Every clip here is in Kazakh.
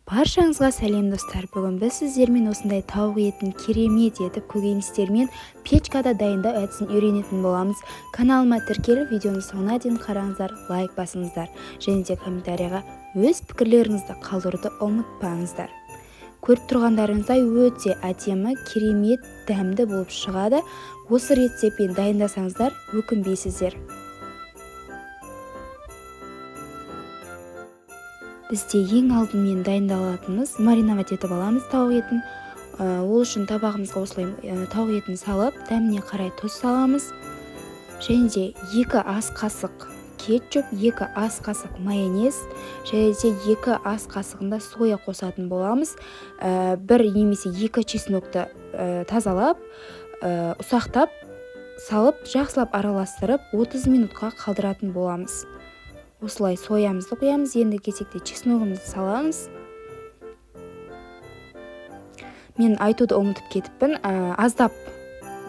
Баршаңызға сәлем, достар! Бүгін біз сіздермен осындай тауық етін керемет етіп көкөністермен печкада дайындау әдісін үйренетін боламыз. Каналыма тіркеліп, видеоны соңына дейін қараңыздар, лайк басыңыздар және де комментарийға өз пікірлеріңізді қалдыруды ұмытпаңыздар. Көріп тұрғандарыңыздай, өте әдемі, керемет дәмді болып шығады. Осы рецептпен дайындасаңыздар, өкінбейсіздер. Бізде ең алдымен дайындалатынымыз мариновать етіп аламыз тауық етін. Ол үшін табағымызға осылай тауық етін салып, дәміне қарай тұз саламыз және де 2 ас қасық кетчуп, 2 ас қасық майонез және де 2 ас қасығында соя қосатын боламыз. 1 немесе 2 чеснокты тазалап, ұсақтап салып, жақсылап араластырып, 30 минутқа қалдыратын боламыз. Осылай соямызды қоямыз. Енді кезекте чесногымызды саламыз. Мен айтуды ұмытып кетіппін. Аздап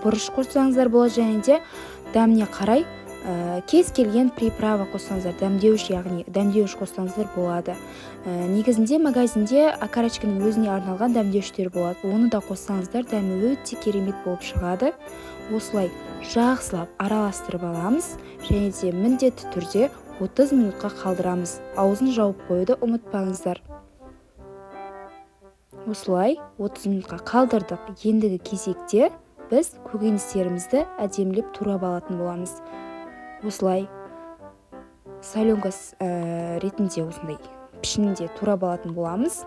бұрыш қоссаңыздар болады және де дәміне қарай кез келген приправа қоссаңыздар, дәмдеуіш, яғни дәмдеуіш қоссаңыздар болады. Негізінде магазинде окорочканың өзіне арналған дәмдеуіштер болады. Оны да қоссаңыздар, дәмі өте керемет болып шығады. Осылай жақсылап араластырып аламыз және де міндетті түрде 30 минутқа қалдырамыз. Аузын жауып қоюды ұмытпаңыздар. Осылай 30 минутқа қалдырдық. Ендігі кезекте біз көкөністерімізді әдемілеп турап алатын боламыз. Осылай соленка ретінде, осындай пішінінде турап алатын боламыз.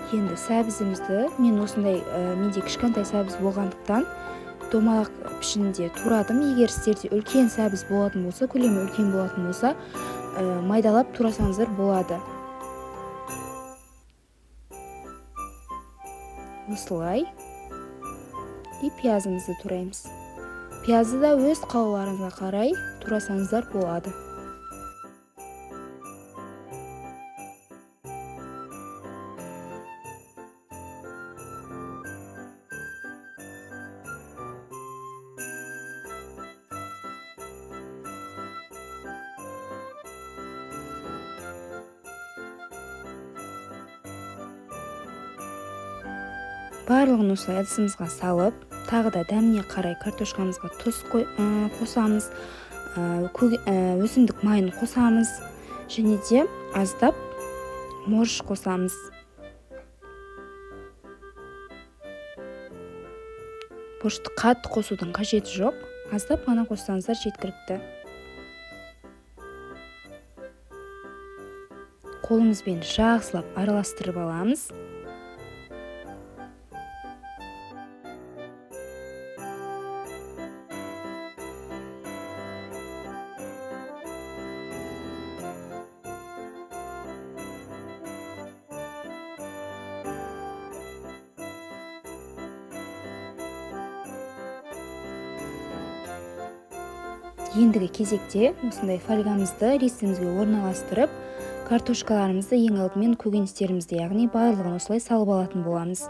Енді сәбізімізді мен осындай, менде кішкентай сәбіз болғандықтан, домалақ пішінінде турадым. Егер сіздерде үлкен сәбіз болатын болса, көлемі үлкен болатын болса, майдалап турасаңыздар болады. Осылай. И пиязымызды тураймыз. Пиязды да өз қалауларыңызға қарай турасаңыздар болады. Барлығын осылай ыдысымызға салып, тағы да дәміне қарай картошкамызға тұз қосамыз, өсімдік майын қосамыз және де аздап морж қосамыз. Борышты қатты қосудың қажеті жоқ, аздап ғана қоссаңыздар жеткілікті. Қолымызбен жақсылап араластырып аламыз. Ендігі кезекте осындай фольгамызды листімізге орналастырып, картошкаларымызды, ең алдымен көкөністерімізді, яғни барлығын осылай салып алатын боламыз.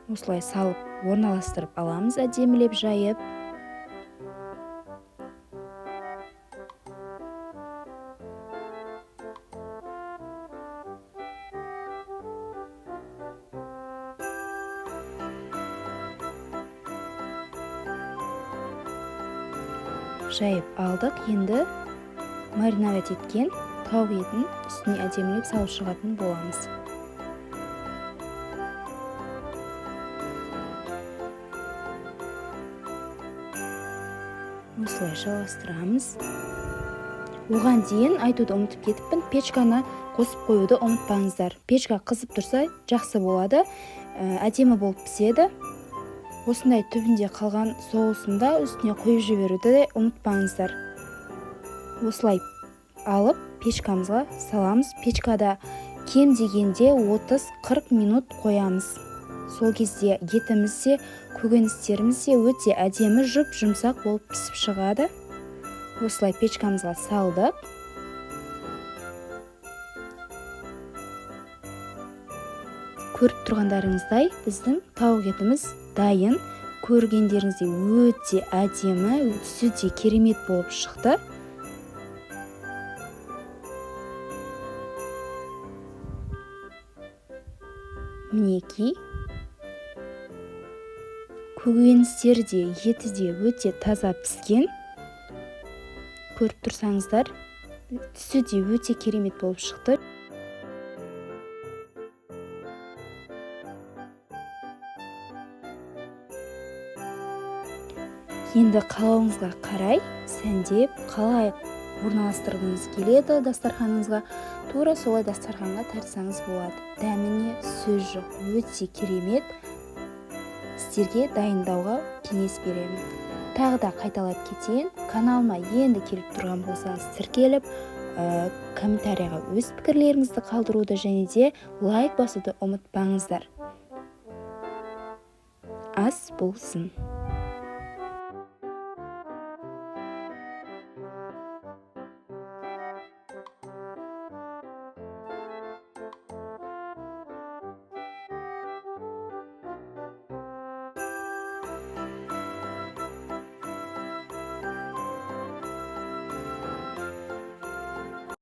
Осылай салып орналастырып аламыз, әдемілеп жайып. Жайып алдық. Енді мариновать еткен тауық етін үстіне әдемілеп салып шығатын боламыз. Осылай жалғастырамыз. Оған дейін айтуды ұмытып кетіппін, печканы қосып қоюды ұмытпаңыздар. Печка қызып тұрса жақсы болады, әдемі болып піседі. Осындай түбінде қалған соусын да үстіне құйып жіберуді де ұмытпаңыздар. Осылай алып печкамызға саламыз. Печкада кем дегенде 30-40 минут қоямыз. Сол кезде етіміз де, көкөністеріміз де өте әдемі жұп-жұмсақ болып пісіп шығады. Осылай печкамызға салдық. Көріп тұрғандарыңыздай, біздің тауық етіміз дайын. Көргендеріңіздей, өте әдемі, түсі де керемет болып шықты. Мінекей, көкөністері де, еті де өте таза піскен. Көріп тұрсаңыздар, түсі де өте керемет болып шықты. Енді қалауыңызға қарай сәндеп, қалай орналастырғыңыз келеді дастарханыңызға, тура солай дастарханға тартсаңыз болады. Дәміне сөз жоқ, өте керемет. Сіздерге дайындауға кеңес беремін. Тағы да қайталап кетейін, каналыма енді келіп тұрған болсаңыз, тіркеліп, комментарийға өз пікірлеріңізді қалдыруды және де лайк басуды ұмытпаңыздар. Ас болсын.